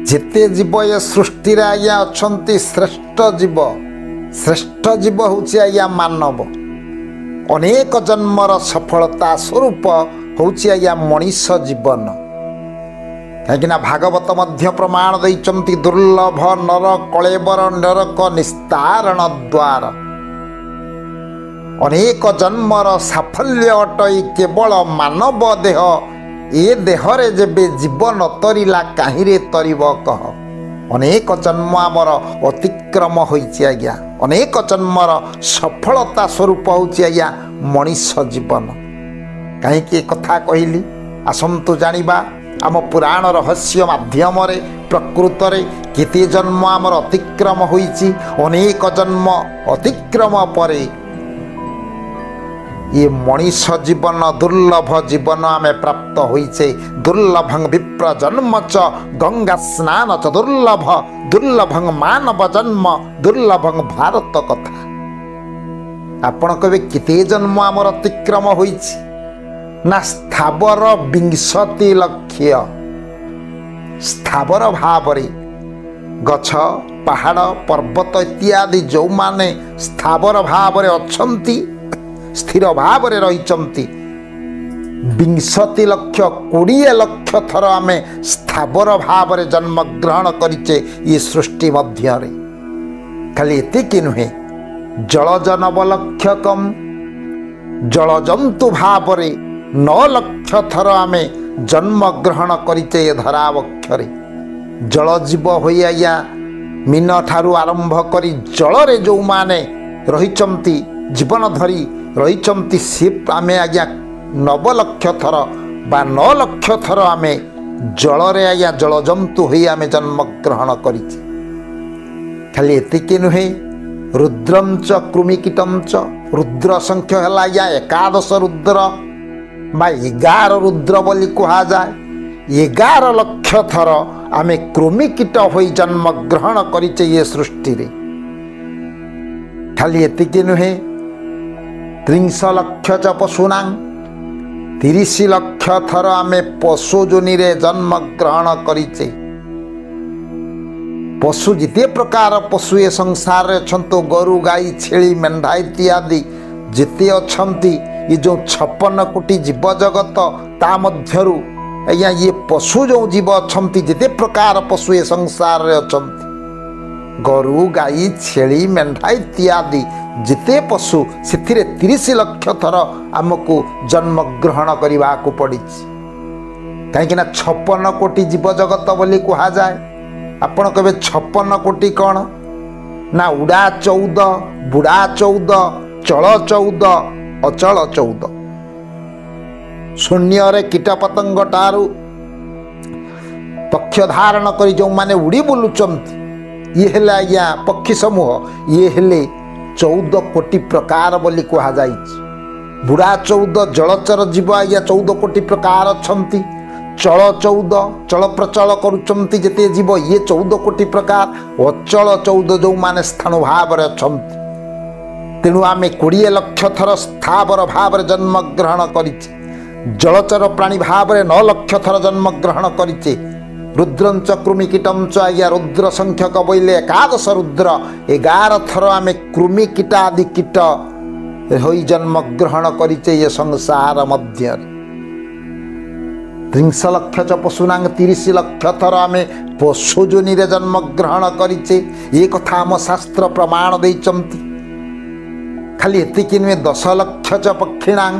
ଯେତେ ଜୀବ ଏ ସୃଷ୍ଟିରେ ଆଜ୍ଞା ଅଛନ୍ତି, ଶ୍ରେଷ୍ଠ ଜୀବ, ଶ୍ରେଷ୍ଠ ଜୀବ ହେଉଛି ଆଜ୍ଞା ମାନବ। ଅନେକ ଜନ୍ମର ସଫଳତା ସ୍ୱରୂପ ହେଉଛି ଆଜ୍ଞା ମଣିଷ ଜୀବନ। କାହିଁକିନା ଭାଗବତ ମଧ୍ୟ ପ୍ରମାଣ ଦେଇଛନ୍ତି, ଦୁର୍ଲଭ ନର କଳେବର ନରକ ନିସ୍ତାରଣ ଦ୍ୱାର। ଅନେକ ଜନ୍ମର ସାଫଲ୍ୟ ଅଟଇ କେବଳ ମାନବ ଦେହ। ଏ ଦେହରେ ଯେବେ ଜୀବ ନ ତରିଲା, କାହିଁରେ ତରିବ କହ? ଅନେକ ଜନ୍ମ ଆମର ଅତିକ୍ରମ ହୋଇଛି ଆଜ୍ଞା। ଅନେକ ଜନ୍ମର ସଫଳତା ସ୍ୱରୂପ ହେଉଛି ଆଜ୍ଞା ମଣିଷ ଜୀବନ। କାହିଁକି ଏ କଥା କହିଲି, ଆସନ୍ତୁ ଜାଣିବା ଆମ ପୁରାଣ ରହସ୍ୟ ମାଧ୍ୟମରେ ପ୍ରକୃତରେ କେତେ ଜନ୍ମ ଆମର ଅତିକ୍ରମ ହୋଇଛି। ଅନେକ ଜନ୍ମ ଅତିକ୍ରମ ପରେ ଇଏ ମଣିଷ ଜୀବନ, ଦୁର୍ଲଭ ଜୀବନ ଆମେ ପ୍ରାପ୍ତ ହୋଇଛେ। ଦୁର୍ଲଭଂ ବିପ୍ର ଜନ୍ମ ଚ ଗଙ୍ଗା ସ୍ନାନ ଚ ଦୁର୍ଲଭ, ଦୁର୍ଲଭଂ ମାନବ ଜନ୍ମ, ଦୁର୍ଲଭଂ ଭାରତ କଥା। ଆପଣ କହିବେ କେତେ ଜନ୍ମ ଆମର ଅତିକ୍ରମ ହୋଇଛି? ନା, ସ୍ଥାବର 20 ଲକ୍ଷ। ସ୍ଥାବର ଭାବରେ ଗଛ, ପାହାଡ଼, ପର୍ବତ ଇତ୍ୟାଦି ଯେଉଁମାନେ ସ୍ଥାବର ଭାବରେ ଅଛନ୍ତି, ସ୍ଥିର ଭାବରେ ରହିଛନ୍ତି, 20 ଲକ୍ଷ, 20 ଲକ୍ଷ ଥର ଆମେ ସ୍ଥାବର ଭାବରେ ଜନ୍ମଗ୍ରହଣ କରିଛେ ଏ ସୃଷ୍ଟି ମଧ୍ୟରେ। ଖାଲି ଏତିକି ନୁହେଁ, ଜଳଜ ନବଲକ୍ଷ କମ୍, ଜଳଜନ୍ତୁ ଭାବରେ 9 ଲକ୍ଷ ଥର ଆମେ ଜନ୍ମଗ୍ରହଣ କରିଛେ ଏ ଧରାବକ୍ଷରେ। ଜଳଜୀବ ହୋଇ ଆଜ୍ଞା ମୀନ ଠାରୁ ଆରମ୍ଭ କରି ଜଳରେ ଯେଉଁମାନେ ରହିଛନ୍ତି, ଜୀବନ ଧରି ରହିଛନ୍ତି, ସେ ଆମେ ଆଜ୍ଞା 9 ଲକ୍ଷ ଥର ବା 9 ଲକ୍ଷ ଥର ଆମେ ଜଳରେ ଆଜ୍ଞା ଜଳଜନ୍ତୁ ହୋଇ ଆମେ ଜନ୍ମଗ୍ରହଣ କରିଛେ। ଖାଲି ଏତିକି ନୁହେଁ, ରୁଦ୍ରଞ୍ଚ କୃମିକୀଟଞ୍ଚ। ରୁଦ୍ର ସଂଖ୍ୟ ହେଲା ଆଜ୍ଞା 11 ରୁଦ୍ର ବା 11 ରୁଦ୍ର ବୋଲି କୁହାଯାଏ। 11 ଲକ୍ଷ ଥର ଆମେ କୃମିକୀଟ ହୋଇ ଜନ୍ମଗ୍ରହଣ କରିଛେ ଇଏ ସୃଷ୍ଟିରେ। ଖାଲି ଏତିକି ନୁହେଁ, 30 ଲକ୍ଷ ଚ ପଶୁନାଂ, 30 ଲକ୍ଷ ଥର ଆମେ ପଶୁ ଯୋନିରେ ଜନ୍ମଗ୍ରହଣ କରିଛେ। ପଶୁ, ଯେତେ ପ୍ରକାର ପଶୁ ଏ ସଂସାରରେ ଅଛନ୍ତି, ଗୋରୁ, ଗାଈ, ଛେଳି, ମେଣ୍ଢା ଇତ୍ୟାଦି ଯେତେ ଅଛନ୍ତି, ଏ ଯେଉଁ 56 କୋଟି ଜୀବଜଗତ, ତା ମଧ୍ୟରୁ ଆଜ୍ଞା ଇଏ ପଶୁ ଯେଉଁ ଜୀବ ଅଛନ୍ତି, ଯେତେ ପ୍ରକାର ପଶୁ ଏ ସଂସାରରେ ଅଛନ୍ତି, ଗୋରୁ, ଗାଈ, ଛେଳି, ମେଣ୍ଢା ଇତ୍ୟାଦି ଯେତେ ପଶୁ, ସେଥିରେ 30 ଲକ୍ଷ ଥର ଆମକୁ ଜନ୍ମଗ୍ରହଣ କରିବାକୁ ପଡ଼ିଛି। କାହିଁକିନା 56 କୋଟି ଜୀବଜଗତ ବୋଲି କୁହାଯାଏ। ଆପଣ କହିବେ 56 କୋଟି କ'ଣ? ନା, ଉଡ଼ା 14, ବୁଡ଼ା 14, ଚଳ 14, ଅଚଳ 14। ଶୂନ୍ୟରେ କୀଟପତଙ୍ଗ ଠାରୁ ପକ୍ଷ ଧାରଣ କରି ଯେଉଁମାନେ ଉଡ଼ି ବୁଲୁଛନ୍ତି, ଇଏ ହେଲେ ଆଜ୍ଞା ପକ୍ଷୀ ସମୂହ, ଇଏ ହେଲେ 14 କୋଟି ପ୍ରକାର ବୋଲି କୁହାଯାଇଛି। ବୁଢ଼ା 14, ଜଳଚର ଜୀବ ଆଜ୍ଞା 14 କୋଟି ପ୍ରକାର ଅଛନ୍ତି। ଚଳ 14, ଚଳ ପ୍ରଚଳ କରୁଛନ୍ତି ଯେତେ ଜୀବ, ଇଏ 14 କୋଟି ପ୍ରକାର। ଅଚଳ 14, ଯେଉଁମାନେ ସ୍ଥାଣୁ ଭାବରେ ଅଛନ୍ତି। ତେଣୁ ଆମେ 20 ଲକ୍ଷ ଥର ସ୍ଥାବର ଭାବରେ ଜନ୍ମଗ୍ରହଣ କରିଛେ, ଜଳଚର ପ୍ରାଣୀ ଭାବରେ 9 ଲକ୍ଷ ଥର ଜନ୍ମଗ୍ରହଣ କରିଛେ। ରୁଦ୍ରଞ୍ଚ କୃମିକୀଟଞ୍ଚ, ଆଜ୍ଞା ରୁଦ୍ର ସଂଖ୍ୟକ ବୋଇଲେ 11 ରୁଦ୍ର, 11 ଥର ଆମେ କୃମିକୀଟ ଆଦି କୀଟ ହୋଇ ଜନ୍ମଗ୍ରହଣ କରିଛେ ଏ ସଂସାର ମଧ୍ୟରେ। 30 ଲକ୍ଷ ଚ ପଶୁନାଙ୍ଗ, 30 ଲକ୍ଷ ଥର ଆମେ ପଶୁ ଯୋନିରେ ଜନ୍ମଗ୍ରହଣ କରିଛେ। ଏ କଥା ଆମ ଶାସ୍ତ୍ର ପ୍ରମାଣ ଦେଇଛନ୍ତି। ଖାଲି ଏତିକି ନୁହେଁ, 10 ଲକ୍ଷ ଚ ପକ୍ଷିଣାଂ,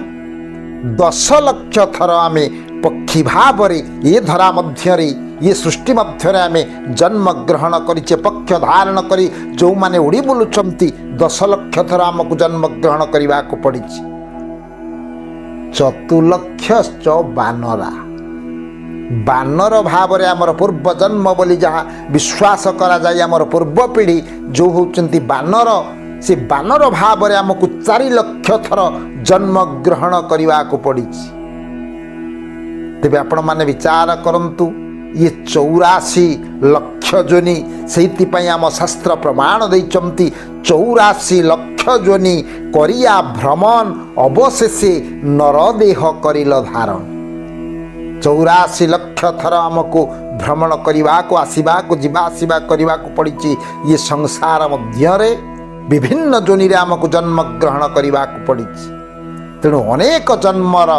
10 ଲକ୍ଷ ଥର ଆମେ ପକ୍ଷୀ ଭାବରେ ଏ ଧରା ମଧ୍ୟରେ, ଇଏ ସୃଷ୍ଟି ମଧ୍ୟରେ ଆମେ ଜନ୍ମଗ୍ରହଣ କରିଛେ। ପକ୍ଷ ଧାରଣ କରି ଯେଉଁମାନେ ଉଡ଼ି ବୁଲୁଛନ୍ତି, 10 ଲକ୍ଷ ଥର ଆମକୁ ଜନ୍ମଗ୍ରହଣ କରିବାକୁ ପଡ଼ିଛି। ଚତୁର୍ଲକ୍ଷ ଚ ବାନରା, ବାନର ଭାବରେ ଆମର ପୂର୍ବ ଜନ୍ମ ବୋଲି ଯାହା ବିଶ୍ୱାସ କରାଯାଏ, ଆମର ପୂର୍ବ ପିଢ଼ି ଯେଉଁ ହେଉଛନ୍ତି ବାନର, ସେ ବାନର ଭାବରେ ଆମକୁ 4 ଲକ୍ଷ ଥର ଜନ୍ମଗ୍ରହଣ କରିବାକୁ ପଡ଼ିଛି। ତେବେ ଆପଣମାନେ ବିଚାର କରନ୍ତୁ, ଇଏ 84 ଲକ୍ଷ ଯୋନି। ସେଇଥିପାଇଁ ଆମ ଶାସ୍ତ୍ର ପ୍ରମାଣ ଦେଇଛନ୍ତି, 84 ଲକ୍ଷ ଯୋନି କରିଆ ଭ୍ରମଣ, ଅବଶେଷେ ନରଦେହ କରିଲ ଧାରଣ। 84 ଲକ୍ଷ ଥର ଆମକୁ ଭ୍ରମଣ କରିବାକୁ, ଆସିବାକୁ, ଯିବା ଆସିବା କରିବାକୁ ପଡ଼ିଛି। ଇଏ ସଂସାର ମଧ୍ୟରେ ବିଭିନ୍ନ ଯୋନିରେ ଆମକୁ ଜନ୍ମଗ୍ରହଣ କରିବାକୁ ପଡ଼ିଛି। ତେଣୁ ଅନେକ ଜନ୍ମର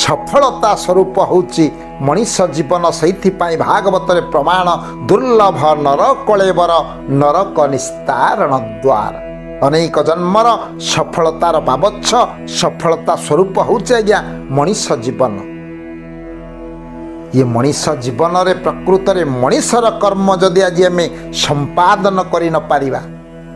ସଫଳତା ସ୍ୱରୂପ ହେଉଛି ମଣିଷ ଜୀବନ। ସେଇଥିପାଇଁ ଭାଗବତରେ ପ୍ରମାଣ, ଦୁର୍ଲଭ ନର କଳେବର ନରକ ନିସ୍ତାରଣ ଦ୍ୱାର। ଅନେକ ଜନ୍ମର ସଫଳତାର ବାବଚ୍ଛ ସଫଳତା ସ୍ୱରୂପ ହେଉଛି ଆଜ୍ଞା ମଣିଷ ଜୀବନ। ଇଏ ମଣିଷ ଜୀବନରେ ପ୍ରକୃତରେ ମଣିଷର କର୍ମ ଯଦି ଆଜି ଆମେ ସମ୍ପାଦନ କରି ନପାରିବା,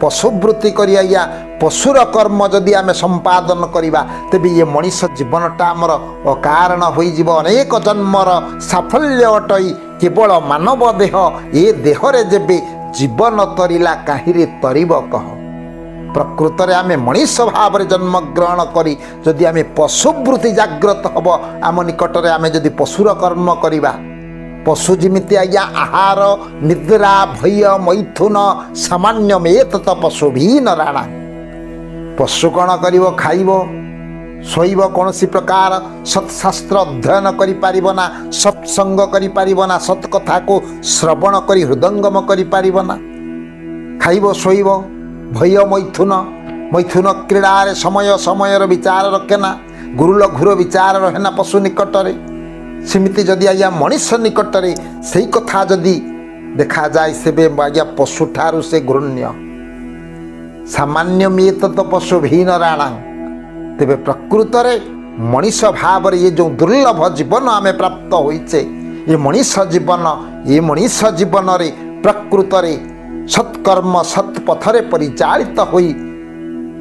ପଶୁବୃତ୍ତି କରି ଆଜ୍ଞା ପଶୁର କର୍ମ ଯଦି ଆମେ ସମ୍ପାଦନ କରିବା, ତେବେ ଇଏ ମଣିଷ ଜୀବନଟା ଆମର ଅକାରଣ ହୋଇଯିବ। ଅନେକ ଜନ୍ମର ସାଫଲ୍ୟ ଅଟଇ କେବଳ ମାନବ ଦେହ, ଏ ଦେହରେ ଯେବେ ଜୀବନ ତରିଲା କାହିଁରେ ତରିବ କହ। ପ୍ରକୃତରେ ଆମେ ମଣିଷ ଭାବରେ ଜନ୍ମଗ୍ରହଣ କରି ଯଦି ଆମେ ପଶୁବୃତ୍ତି ଜାଗ୍ରତ ହେବ ଆମ ନିକଟରେ, ଆମେ ଯଦି ପଶୁର କର୍ମ କରିବା, ପଶୁ ଯେମିତି ଆଜ୍ଞା ଆହାର ନିଦ୍ରା ଭୟ ମୈଥୁନ ସାମାନ୍ୟ ମେତତ ପଶୁ ଭିନ ରାଣା। ପଶୁ କ'ଣ କରିବ? ଖାଇବ, ଶୋଇବ, କୌଣସି ପ୍ରକାର ସତ୍ଶାସ୍ତ୍ର ଅଧ୍ୟୟନ କରିପାରିବ ନା, ସତ୍ସଙ୍ଗ କରିପାରିବ ନା, ସତ୍ କଥାକୁ ଶ୍ରବଣ କରି ହୃଦଙ୍ଗମ କରିପାରିବ ନା। ଖାଇବ, ଶୋଇବ, ଭୟ ମୈଥୁନ, ମୈଥୁନ କ୍ରୀଡ଼ାରେ ସମୟ ସମୟର ବିଚାର ରଖେ ନା, ଗୁରୁ ଲଘୁର ବିଚାର ରହେ ନା ପଶୁ ନିକଟରେ। ସେମିତି ଯଦି ଆଜ୍ଞା ମଣିଷ ନିକଟରେ ସେଇ କଥା ଯଦି ଦେଖାଯାଏ, ସେବେ ଆଜ୍ଞା ପଶୁଠାରୁ ସେ ଘୃଣ୍ୟ। ସାମାନ୍ୟ ମିଏତ ତ ପଶୁ ଭିନ ରାଣା। ତେବେ ପ୍ରକୃତରେ ମଣିଷ ଭାବରେ ଇଏ ଯେଉଁ ଦୁର୍ଲଭ ଜୀବନ ଆମେ ପ୍ରାପ୍ତ ହୋଇଛେ, ଏ ମଣିଷ ଜୀବନ, ଏ ମଣିଷ ଜୀବନରେ ପ୍ରକୃତରେ ସତ୍କର୍ମ ସତ୍ପଥରେ ପରିଚାଳିତ ହୋଇ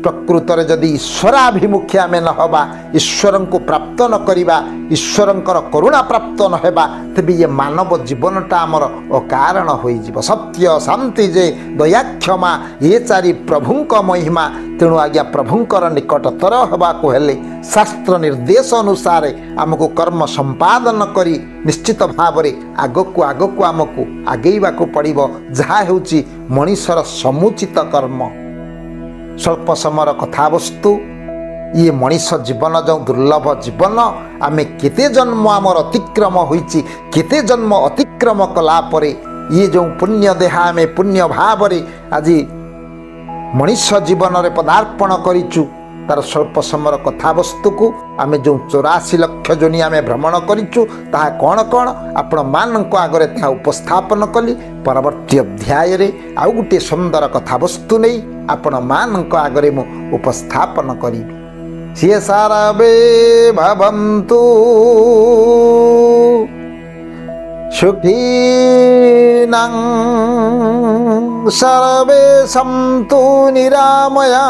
ପ୍ରକୃତରେ ଯଦି ଈଶ୍ୱରାଭିମୁଖୀ ଆମେ ନ ହେବା, ଈଶ୍ୱରଙ୍କୁ ପ୍ରାପ୍ତ ନ କରିବା, ଈଶ୍ୱରଙ୍କର କରୁଣା ପ୍ରାପ୍ତ ନ ହେବା, ତେବେ ଇଏ ମାନବ ଜୀବନଟା ଆମର ଅକାରଣ ହୋଇଯିବ। ସତ୍ୟ ଶାନ୍ତି ଯେ ଦୟା କ୍ଷମା, ଏ ଚାରି ପ୍ରଭୁଙ୍କ ମହିମା। ତେଣୁ ଆଜ୍ଞା ପ୍ରଭୁଙ୍କର ନିକଟତର ହେବାକୁ ହେଲେ ଶାସ୍ତ୍ର ନିର୍ଦ୍ଦେଶ ଅନୁସାରେ ଆମକୁ କର୍ମ ସମ୍ପାଦନ କରି ନିଶ୍ଚିତ ଭାବରେ ଆଗକୁ ଆଗକୁ ଆମକୁ ଆଗେଇବାକୁ ପଡ଼ିବ, ଯାହା ହେଉଛି ମଣିଷର ସମୁଚିତ କର୍ମ। ସ୍ୱଳ୍ପ ସମୟର କଥାବସ୍ତୁ, ଇଏ ମଣିଷ ଜୀବନ ଯେଉଁ ଦୁର୍ଲଭ ଜୀବନ, ଆମେ କେତେ ଜନ୍ମ ଆମର ଅତିକ୍ରମ ହୋଇଛି, କେତେ ଜନ୍ମ ଅତିକ୍ରମ କଲା ପରେ ଇଏ ଯେଉଁ ପୁଣ୍ୟ ଦେହ ଆମେ ପୁଣ୍ୟ ଭାବରେ ଆଜି ମଣିଷ ଜୀବନରେ ପଦାର୍ପଣ କରିଛୁ, ତାର ସ୍ୱଳ୍ପ ସମୟର କଥାବସ୍ତୁକୁ ଆମେ ଯେଉଁ 84 ଲକ୍ଷ ଯୋନି ଆମେ ଭ୍ରମଣ କରିଛୁ, ତାହା କ'ଣ କ'ଣ ଆପଣମାନଙ୍କ ଆଗରେ ତାହା ଉପସ୍ଥାପନ କଲି। ପରବର୍ତ୍ତୀ ଅଧ୍ୟାୟରେ ଆଉ ଗୋଟିଏ ସୁନ୍ଦର କଥାବସ୍ତୁ ନେଇ ଆପଣମାନଙ୍କ ଆଗରେ ମୁଁ ଉପସ୍ଥାପନ କରିବି। ସିଏ ସାରବେ ଭବନ୍ତୁ ସୁଖୀନଂ, ସର୍ବେ ସନ୍ତୁ ନିରାମୟା,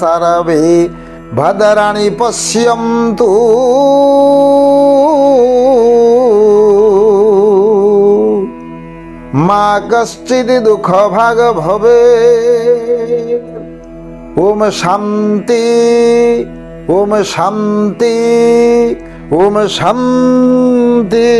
ସର୍ବେ ଭଦ୍ରାଣୀ ପଶ୍ୟନ୍ତୁ, ମା କଶ୍ଚିଦ୍ ଦୁଃଖ ଭାଗ ଭବେ। ଓମ ଶାନ୍ତି, ଓମ ଶାନ୍ତି, ଓମ ଶାନ୍ତି।